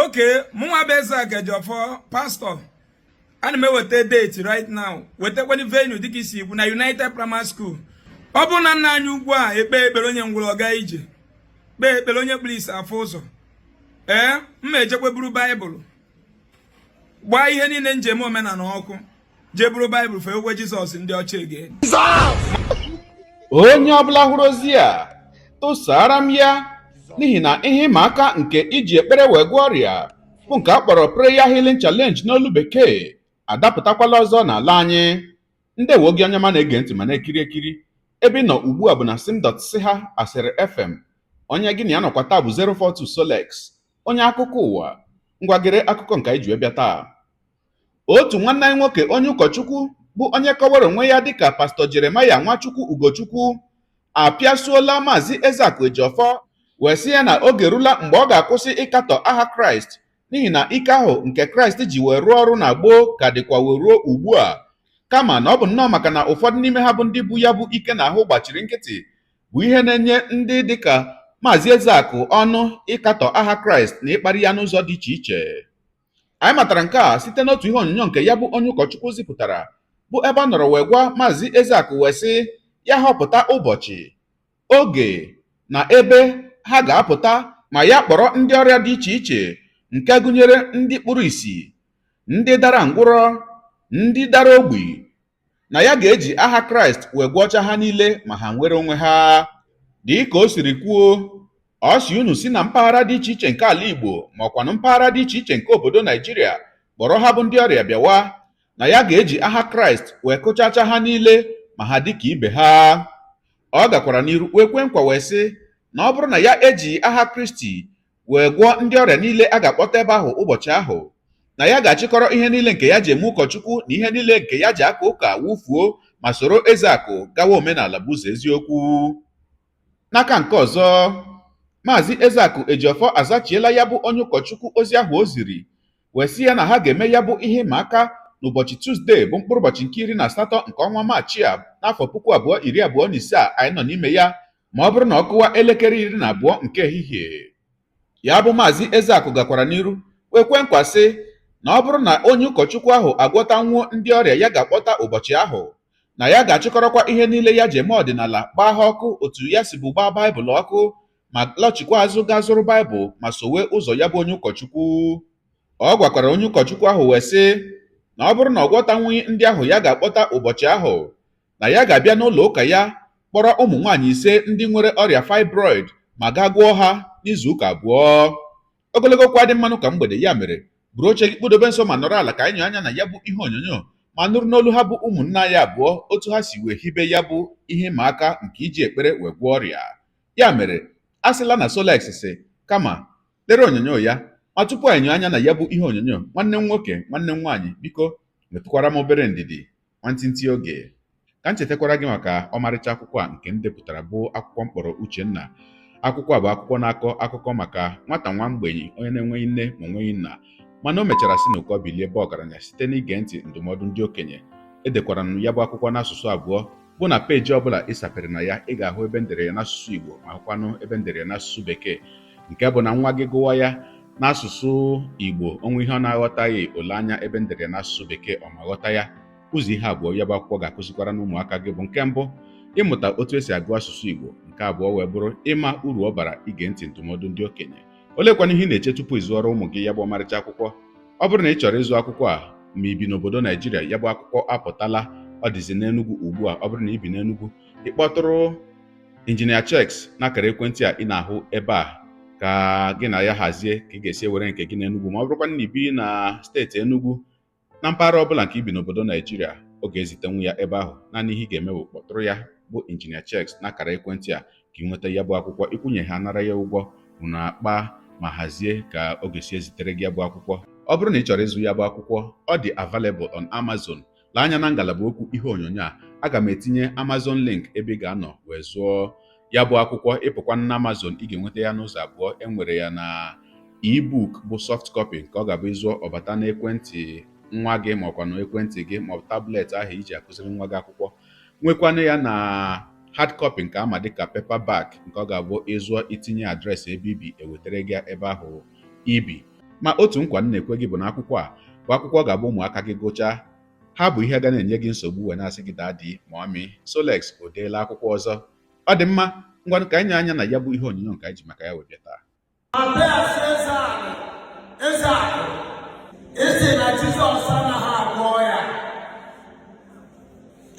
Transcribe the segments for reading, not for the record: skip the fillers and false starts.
Okay, mụnwa bụ Ezeaku Ejiofor, pastọ, ana m eweta date right now, wetakwana venue dịka isi ikwu na United Primary School. Ọ bụrụ na nna anyị ugwu a ekpe ekpere, onye ngwụrọ gaa ije, kpee ekpere, onye kpuru isi afụ ụzọ. Ee, mma ejekwe buru Baịbụl, gbaa ihe niile njem omenala ọkụ, jee buru Baịbụl fee Jizọs ndị ọcha ege. Onye ọbụla hụrụ ozi a, tụsara m ya, n'ihi na ihe ịma aka nke iji ekpere wee gwọọ ọrịa, bụ nke a kpọrọ Prayer Healing Challenge n'olu Bekee, adapụtakwala ọzọ n'ala anyị. Ndewo gị, onye ma na-ege ntị ma na-ekiri ekiri. Ebe ị nọ ugbu a bụ na sim.si ha Asịrị FM. Onye gị na ya nọkwa taa bụ 042 Solex, onye akụkọ ụwa. Ngwagere akụkọ nke anyị ji wee bịa taa. Otu nwanne anyị nwoke, onye ụkọchukwu, bụ onye kọwara onwe ya dịka Pastọ Jeremaya Nwachukwu Ugochukwu, apịasuola Maazị Ezeaku Ejiofor, wee sị ya na oge erula mgbe ọ ga-akwụsị ịkatọ aha Kraịst, n'ihi na ike ahụ nke Kraịst ji wee rụọ ọrụ na gboo ka dịkwa wee ruo ugbu a, kama na ọ bụ nnọọ maka na ụfọdụ n'ime ha bụ ndị bụ ya bụ ike na ahụ gbachiri nkịtị, bụ ihe na-enye ndị dịka Maazị Ezeaku ọnụ ịkatọ aha Kraịst na ịkparị ya n'ụzọ dị iche iche. Anyị matara nke a site n'otu ihe onyonyo nke ya bụ onye ụkọchukwu zipụtara, bụ ebe ọ nọrọ wee gwa Maazị Ezeaku wee sị ya họpụta ụbọchị, oge na ebe ha ga-apụta, ma ya kpọrọ ndị ọrịa dị iche iche, nke gụnyere ndị kpuru ìsì, ndị dara ngwụrọ, ndị dara ogbi, na ya ga-eji aha Kraịst wee gwọcha ha niile ma ha nwere onwe ha. Dị ka o siri kwuo, ọ si unu si na mpaghara dị iche iche nke ala Igbo, ma ọkwanụ mpaghara dị iche iche nke obodo Naijiria, kpọrọ ha bụ ndị ọrịa bịawa, na ya ga-eji aha Kraịst wee kụchacha ha niile ma ha dị ka ibe ha. Ọ gakwara n'iru wee kwe nkwa wee sị na ọ bụrụ na ya eji aha Kristi wee gwọọ ndị ọrịa niile a ga-akpọta ebe ahụ ụbọchị ahụ, na ya ga-achịkọrọ ihe niile nke ya ji eme ụkọchukwu na ihe niile nke ya ji aka ụka wụfuo, ma soro Ezeaku gawa omenala bụ ụzọ eziokwu. N'aka nke ọzọ, Maazị Ezeaku Ejiofor azachiela ya bụ onye ụkọchukwu ozi ahụ o ziri, wee sị ya na ha ga-eme ya bụ ihe ịma aka n'ụbọchị Tuzdee, bụ mkpụrụ ụbọchị nke 18 nke ọnwa Maachị a n'afọ 2025 a anyị nọ n'ime ya, ma ọ bụrụ na ọ kụwa elekere 12 nke ehihie. Ya bụ Maazị Ezeaku gakwara n'iru wee kwe nkwa sị na ọ bụrụ na onye ụkọchukwu ahụ agwọtanwuo ndị ọrịa ya ga-akpọta ụbọchị ahụ, na ya ga-achịkọrọkwa ihe niile ya ji eme ọdịnala, gbaa ha ọkụ otu ya si bụ gbaa Baịbụl ọkụ, ma lọchikwa azụ gaa zụrụ Baịbụl ma sowe ụzọ ya bụ onye ụkọchukwu. Ọ gwakwara onye ụkọchukwu ahụ wee sị na ọ bụrụ na ọ gwọtanwughị ndị ahụ ya ga-akpọta ụbọchị ahụ, na ya ga-abịa n'ụlọ ụka ya kpọrọ ụmụ nwaanyị 5 ndị nwere ọrịa fibroid ma gaa gwọọ ha n'izu ụka 2. Ogologo okwu adị mmanụ ka mgbede. Ya mere, buru oche gị kpụdobe nso ma nọrọ ala ka anyị nyoo anya na ya bụ ihe onyonyo ma nụrụ n'olu ha bụ ụmụnne anyị abụọ otu ha si wee hibe ya bụ ihe ịma aka nke iji ekpere wee gwọọ ọrịa. Ya mere, a sịla na Solex si, kama lere onyonyo ya. Ma tupu anyị nyoo anya na ya bụ ihe onyonyo, nwanne m nwoke, nwanne m nwaanyị, biko nwetụkwara m obere ndidi nwantịntị oge ka m chetakwara gị maka ọmarịcha akwụkwọ a nke m depụtara, bụ akwụkwọ mkpọrọ Uchenna. Akwụkwọ a bụ akwụkwọ na-akọ akụkọ maka nwata nwa mgbenyi, onye na-enweghị nne ma onweghị nna, mana o mechara si n'ụkọ bilie ebe ọgaranya site n'ige ntị ndụmọdụ ndị okenye. Edekwara m ya bụ akwụkwọ n'asụsụ abụọ, bụ na peeji ọbụla ị sapere na ya, ị ga-ahụ ebe m dere ya n'asụsụ Igbo ma hụkwanụ ebe m dere ya n'asụsụ Bekee, nke bụ na nwa gị gụwa ya n'asụsụ Igbo, onwe ihe ọ na-aghọtaghị, ole anya ebe m dere ya n'asụsụ Bekee, ọ ma ghọta ya. Ụzọ ihe abụọ ya bụ akwụkwọ ga-akụzikwara na ụmụaka gị bụ: nke mbụ, ịmụta otu esi agụ asụsụ Igbo; nke abụọ wee bụrụ ịma uru ọ bara ige ntị ndụmọdụ ndị okenye. Olekwana ihe ị na-eche tupu ị zụọrọ ụmụ gị ya bụ ọmarịcha akwụkwọ? Ọ bụrụ na ị chọrọ ịzụ akwụkwọ a ma ị bi n'obodo Naijiria, ya bụ akwụkwọ apụtala, ọ dịzi n'Enugu ugbu a. Ọ bụrụ na ị bi n'Enugu, ị kpọtụrụ Injinia Checks n'akara ekwentị a ị na-ahụ ebe a ka gị na ya hazie ka ị ga-esi ewere nke gị n'Enugu. Ma ọ bụrụkwa na ị bi na steeti Enugu, na mpaghara ọbụla nke ibi n'obodo Naijiria, ọ ga-ezitenwu ya ebe ahụ. Naanị ihe ị ga-eme bụ kpọtụrụ ya bụ Injinia Checks n'akara ekwentị a ka ị nweta ya bụ akwụkwọ. Ịkwụnye ha nara ya ụgwọ, unu akpa ma hazie ka ọ ga-esi ezitere gị ya bụ akwụkwọ. Ọ bụrụ na ị chọrọ ịzụ ya bụ akwụkwọ, ọ dị available on Amazon. Lee anya na ngalaba okwu ihe onyonyo a, aga m etinye Amazon link ebe ị ga-anọ wee zụọ ya bụ akwụkwọ. Ịpụkwa na Amazon, ị ga-enweta ya n'ụzọ abụọ. E nwere ya na ebook, bụ soft copy, nke ọ ga-abụ ịzụọ, ọbata n'ekwentị nwa gị ma ọkwa na ekwentị gị ma ọ bụ tablet ahụ iji akụziri nwa gị akwụkwọ. Nwekwanụ ya na hard copy, nke ama dịka paperback, nke ọ ga-abụ ịzụọ, itinye address ebe ibi, ewetara gị ebe ahụ ibi. Ma otu nkwa m na-ekwe gị bụ na akwụkwọ a bụ akwụkwọ ga-abụ ụmụaka gị gụchaa, ha bụ ihe ga na-enye gị nsogbu wee na-asị gị, "Daddy, Mommy, Solex o deela akwụkwọ ọzọ." Ọ dị mma, ngwanụ, ka anyị nye anya na ya bụ ihe onyonyo nke anyị ji maka ya wee bịa taa. Mathias Ezeaku, Ezeaku, isi na Jizọs anaghị agwọ ya,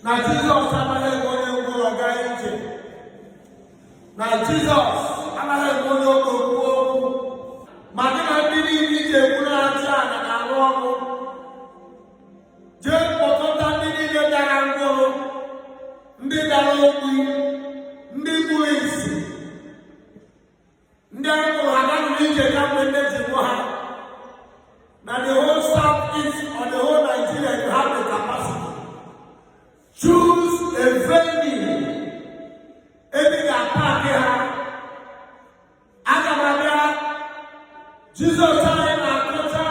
na Jizọs anaghị eme onye ngwụrọ gaa ije, na Jizọs anaghị eme onye ogbi okwu okwu, ma gị na ndị niile iji ekwu na-achị ala na-arụ ọrụ. Jee kpọkọta ndị niile dara ngwụrụ, ndị dara ogbi, ndị kpuru isi, ndị a mụrụ ha ganụrụ ije kamgbe nne ji mụ ha. Na the whole South East or the whole Nigeria, you have the capacity. Choose a venue ebe ị ga-apaki ha. Aga m abịa. Jizọs anyị na-akọcha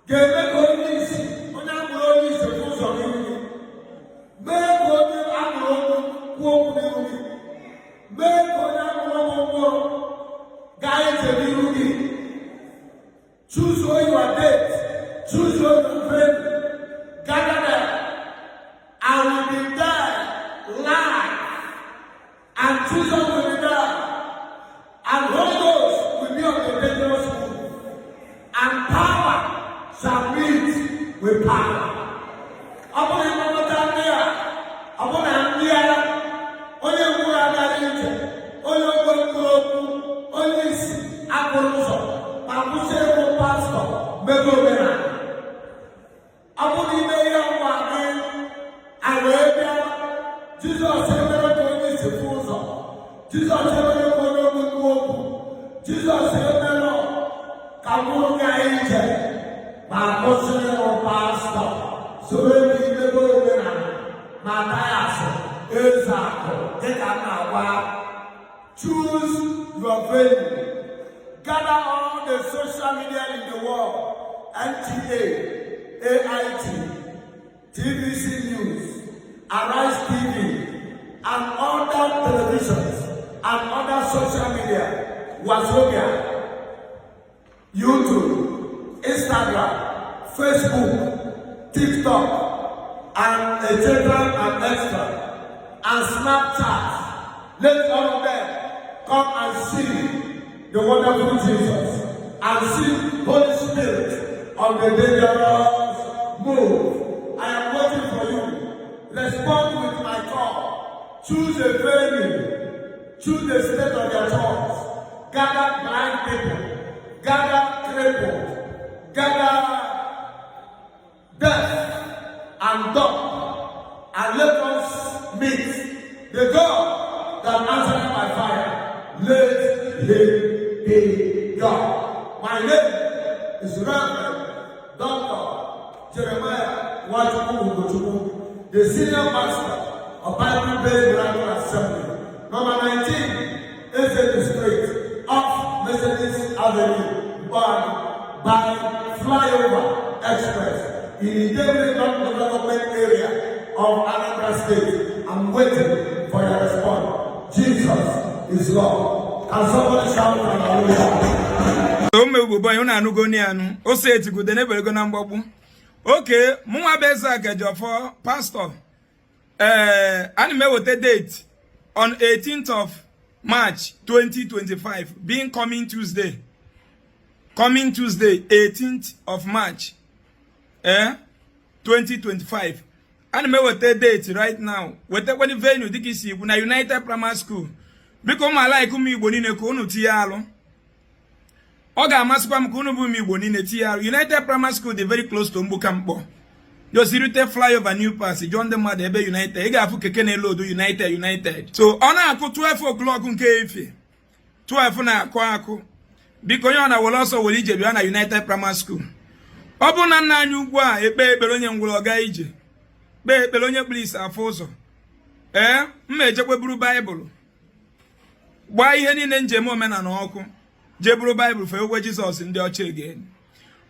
ga-eme ka onye isi, onye amụrụ onye isi kwụ ụzọ n'ihu gị, mee ka onye amụrụ okwu kwuo okwu n'ihu gị, mee ka onye amụrụ ụmụ mkpụrụ gaa ije n'ihu gị. Choose your date, choose your venue, gather them. I will be there live, and Jesus will be there, and Holy Ghost will be on the dangerous move, and power shall meet with power. Ọ bụrụ ịkpọkọta ndị a, ọ bụ na ndị a, onye ngwụrụ agaghị ije, onye ogbe kwuru okwu, onye isi akpụrụ ụzọ, ma kwụsị ịbụ pastọ mebe omenala. Ọ bụrụ ime ihe ngwa gị a wee bịa, Jizọs emere ka onye isi fụ ụzọ, Jizọs emere ka onye ogbe kwuo okwu, Jizọs emere ka ngwụrụ gaa ije, ma kwụsị ịrụ pastọ soro ebe imebe omenala. Mathias Ezeaku, dịka m na-agwa, choose your venue. Gather all the social media in the world, NTA, AIT, TVC News, Arise TV, and other televisions and other social media, Wazobia, YouTube, Instagram, Facebook, TikTok, and etc. and extra, and Snapchat. Let all of them come and see the wonderful Jesus and see Holy Spirit on the dangerous move. I am waiting for you. Respond with my call. Choose a venue. Choose the state of your choice. Gather blind people. Gather crippled. Gather deaf and dumb. And let us meet the God that answered by fire. Let him be God. My name is Reverend Dr. Jeremiah Nwachukwu Ugochukwu, the senior pastor of Bible Based Miracle Assembly, number 19, Ezetu Street, off Mercedes Avenue, by Flyover Express, in Idemili North Development Area of Anambra State. I'm waiting for your response. Jesus is Lord. Can somebody shout hallelujah? Ome ugbo onye unu anụgo ni anụ ose etigude n'eberego na mgbagbu oke. Mụnwa bụ Ezeaku Ejiofor, pastọ. Ee, ana m eweta date on 18th of March 2025, being coming Tuesday, coming Tuesday, 18th of March 2025. Ana m eweta date right now, wetakwana venue dịka isi ikwu na United Primary School. Biko, ụmụ alaik, ụmụ Igbo niile, ka unu tinye alụ. Ọ ga-amasịkwa m ka unu bụ ụmụ Igbo niile tinye arụ. United Primary School dị very close to Mgbuka Mkpọ. Josirute flyover New Pass, jụọ ndị mmadụ ebe United. Ị ga-afụ keke na-elodu United, United. So ọ na-akụ 12 o'clock nke efe, 12 na-akụ akụ. Biko, onye ọ na-were ọsọ were ije bịa na United Primary School. Ọ bụrụ na nna anyị ugwu a ekpe ekpere, onye ngwụrọ gaa ije, kpee ekpere, onye kpuru isi afụ ụzọ. Ee, mma ejekwe buru Baịbụl, gbaa ihe niile njem omenala ọkụ, jee buru Baịbụl fee ogwe Jizọs. Ndị ọcha egen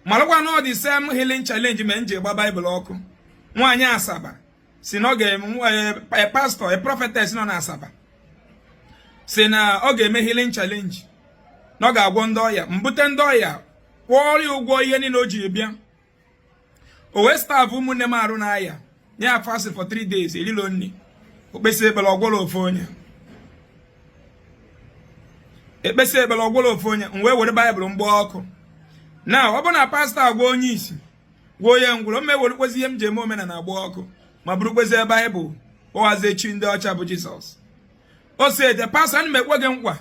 marakwa na ọ dị same healing challenge mee nji gba Baịbụl ọkụ. Nwaanyị Asaba si na ọ ga-eme, pastọ, a prophetess nọ na Asaba, si na ọ ga-eme healing challenge, na ọ ga-agwọ ndị ọya, mbute ndị ọya. Kwụọrọ ya ụgwọ ihe niile o ji bịa. O wee starve ụmụnne m arụ n'ahịa, nye ya fasting for 3 days, erilo nri. Okpesi ekpere, ọgwụrụ ofu onye. Ekpesi ekpere, ọgwụrụ ofu onye. M wee were Baịbụl mgba ọkụ na ọ bụ na pastọ agwa onye isi, gwa onye ngwụrụ, m ewerekwezi ihe m ji eme omenala agba ọkụ, ma bụrụkwezie Baịbụl ụghazie chi ndị ọcha bụ Jizọs. O si ede, pastọ, ana m ekwe gị nkwa,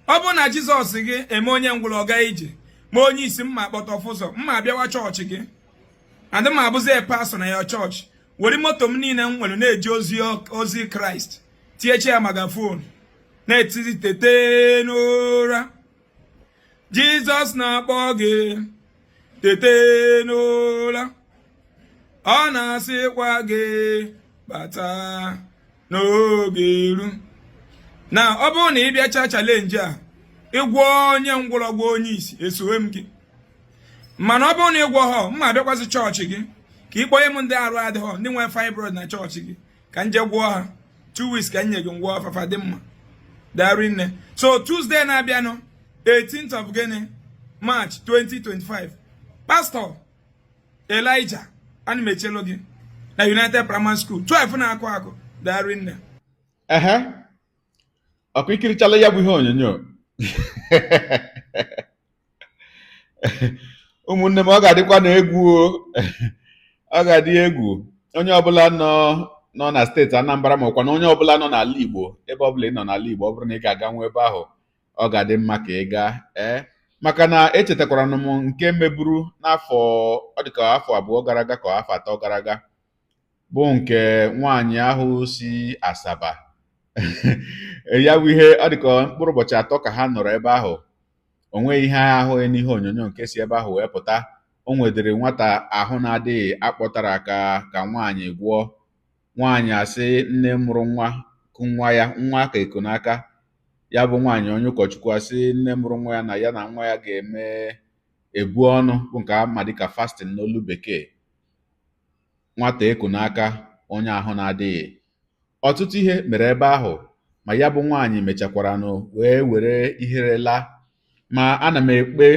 ọ bụrụ na Jizọs gị eme onye ngwụrụ ọ gaa ije, ma onye isi, mma akpọta ọfụzọ, mma abịawa chọọchị gị, adị m abụzi pastọ na ya chọọchị, were moto m niile m nwere na-eji ozi ozi Kraịst, tinyechi ya megaphone, na-etizi, "Tete n'ụra, Jizọs na-akpọ gị, tete n'ụra, ọ na-asịkwa gị bata n'oge eru." Na ọ bụrụ na ị bịacha challenge a, ịgwọ onye ngwụrọ, gwa onye isi, esowe m gị. Mana ọ bụrụ na ịgwọ ha, mma abịakwazị chọọchị gị ka ị kpọnye m ndị arụ adịghọ, ndị nwere fibroid na chọọchị gị, ka m jee gwọọ ha. 2 weeks ka m nye gị, ngwọ afafa dị mma. Darị nne. So Tuesday na-abịanụ, 18th of gịnị, March 2025, Pastor Elijah, ana m echelu gị na United Primary School, 12 na-akụ akụ. Darị nne. Ehe, ọkụ ikirichala ya bụ ihe onyonyo. Ụmụnne m, ọ ga-adịkwa na egwu o, ọ ga-adị egwu. Onye ọbụla nọ na steeti Anambra, ma ọkwa na onye ọbụla nọ n'ala Igbo, ebe ọbụla ị nọ n'ala Igbo, ọ bụrụ na ị ga-aganwu ebe ahụ, ọ ga-adị mma ka ị gaa. Ee, maka na echetakwara m nke meburu n'afọ, ọ dịka afọ 2 gara aga ka afọ 3 gara aga, bụ nke nwaanyị ahụ si Asaba. Ya bụ ihe ọ dịka mkpụrụ ụbọchị 3 ka ha nọrọ ebe ahụ, o nweghị ihe ahụghị n'ihe onyonyo nke si ebe ahụ wee pụta. O nwedịrị nwata ahụ na-adịghị akpọtara ka nwaanyị gwụọ. Nwaanyị asị nne mụrụ nwa kụ nwa ya, nwa ka eko n'aka. Ya bụ nwaanyị onye ụkọchukwu asị nne mụrụ nwa ya na ya na nwa ya ga-eme ebu ọnụ, bụ nke ama dịka fasting n'olu bekee. Nwata eku n'aka, onye ahụ na-adịghị. Ọtụtụ ihe mere ebe ahụ, ma ya bụ nwaanyị mechakwaranụ wee were ihere laa. Ma ana m ekpe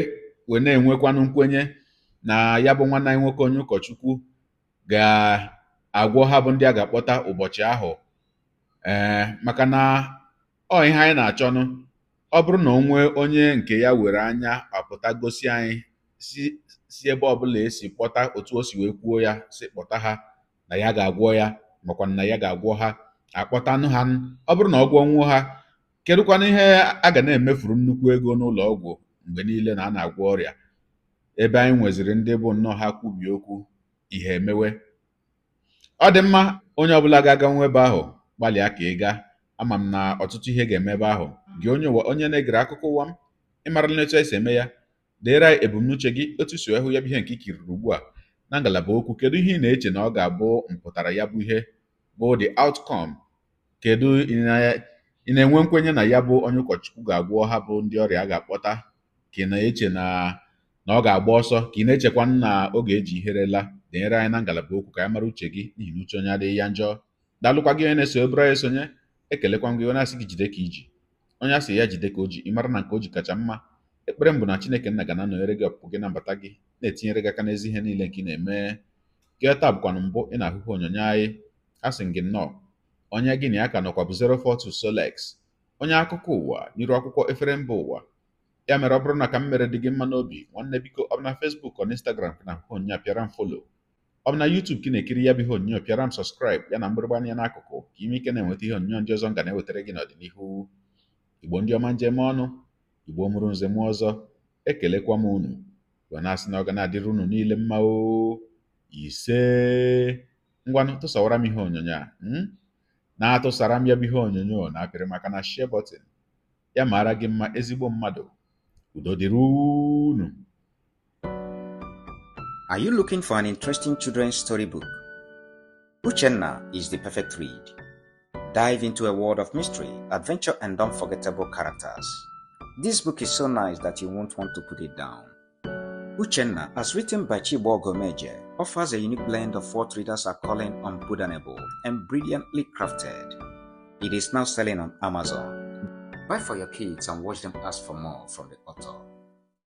wee na-enwekwanụ nkwenye na ya bụ nwanne anyị nwoke onye ụkọchukwu ga-agwọ ha, bụ ndị a ga-akpọta ụbọchị ahụ. Ee, maka na ọ ihe anyị na-achọnụ, ọ bụrụ na o nwee onye nke ya were anya apụta gosi anyị si ebe ọbụla esi kpọta, otu o si wee kwuo ya, si kpọta ha na ya ga-agwọ ya, makwa na ya ga-agwọ ha, akpọtanụ ha. Ọ bụrụ na ọ gwọnwuo ha, kedụkwanụ ihe a ga na-emefuru nnukwu ego n'ụlọ ọgwụ mgbe niile na a na-agwọ ọrịa, ebe anyị nweziri ndị bụ nnọọ ha kwubie okwu, ihe emewe? Ọ dị mma, onye ọbụla ga-aganwu ebe ahụ, gbalịa ka ị gaa. Ama m na ọtụtụ ihe ga-eme ebe ahụ. Gị onye ụwa, onye na-egere akụkọ ụwa m, ịmara na etu esi eme ya, deere anyị ebumnuche gị, otu si hụ ya bụ ihe nke i kiriri ugbu a na ngalaba okwu. Kedu ihe ị na-eche na ọ ga-abụ mpụtara ya bụ ihe, bụ the outcome? Kedu ị na-enwe nkwenye na ya bụ onye ụkọchukwu ga-agwọ ha, bụ ndị ọrịa a ga-akpọta, ka ị na-eche na ọ ga-agba ọsọ, ka ị na-echekwa na oge eji ihere laa? Denyere anyị na ngalaba okwu ka anyị mara uche gị, n'ihi na uche onye adịghị ya njọ. Daalụkwa gị onye na-eso ebere anyị esonye. Ekelekwa m gị, onye asị gị jide ka iji, onye asị ya jide ka o ji, ị mara na nke o ji kacha mma. Ekpere m bụ na Chineke nna ga na-anọnyere gị, ọpụpụ gị na mbata gị, na-etinyere gị aka n'ezi ihe niile nke ị na-eme. Gị taa bụkwanụ mbụ ị na-ahụ ihe onyonyo anyị, asị m gị nnọọ. Onye gị na ya ka nọkwa bụ 042 Solex, onye akụkọ ụwa n'iru akwụkwọ efere mba ụwa. Ya mere, ọ bụrụ na ka m mere dị gị mma n'obi, nwanne, biko, ọ bụ na Facebook, ọ na Instagram ka na-ahụ onyonyo a, pịara m follow. Ọ bụ na YouTube ka ị na-ekiri ya bụ ihe onyonyo, pịara m subscribe ya na mgbịrịgba anya n'akụkụ, ka ime ike na-enweta ihe onyonyo ndị ọzọ m ga na-ewetara gị n'ọdịnihu. Igbo ndị ọma, njem ọnụ Igbo mụrụ nze mụọ ọzọ, ekelekwa m unu wee na-asị na ọ ga na-adịrị unu niile mma o. Ise. Ngwanụ, tụsawara m ihe onyonyo a, na-atụsara m ya bụ ihe onyonyo na apịrị maka na share button. Ya mara gị mma, ezigbo mmadụ. Udo dịrị unu. Are you looking for an interesting children's storybook? Uchenna is the perfect read. Dive into a world of mystery, adventure, and unforgettable characters. This book is so nice that you won't want to put it down. Uchenna, as written by Chibo Gomeje, offers a unique blend of what readers are calling unputdownable and brilliantly crafted. It is now selling on Amazon. Buy for your kids and watch them ask for more from the author.